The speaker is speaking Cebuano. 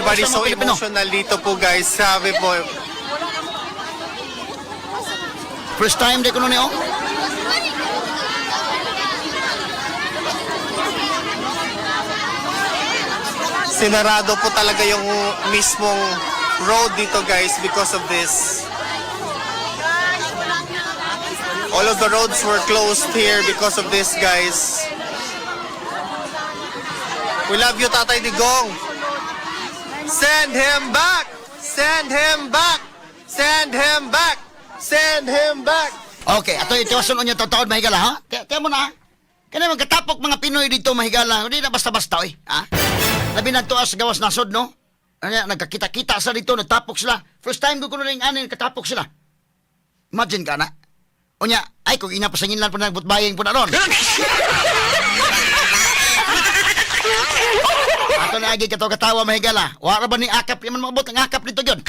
Everybody's sa so mga Pilipino. Emotional dito po, guys. Sabi po, First time di ko nun eh, oh. Sinarado po talaga yung mismong road dito, guys, because of this. All of the roads were closed here because of this, guys. We love you, Tatay Digong. Send him back! Send him back! Send him back! Send him back! Okay, ato itiwason unya taon mahigala, ha? Tiyan mo na, ha? Kaya magkatapok mga Pinoy dito, mahigala. Hindi na basta-basta, oy. Ha? Labi na sa gawas nasod, no? Ano, nagkakita-kita sa dito, nagtapok sila. First time ko kuno rin anin, katapok sila. Imagine ka na. Unya, ay kung ina pasangin lang po ng butbayeng po na ron. Ato na agi kato katawa, mahigala. Wara ba ni akap, yaman maabot ang akap dito yun.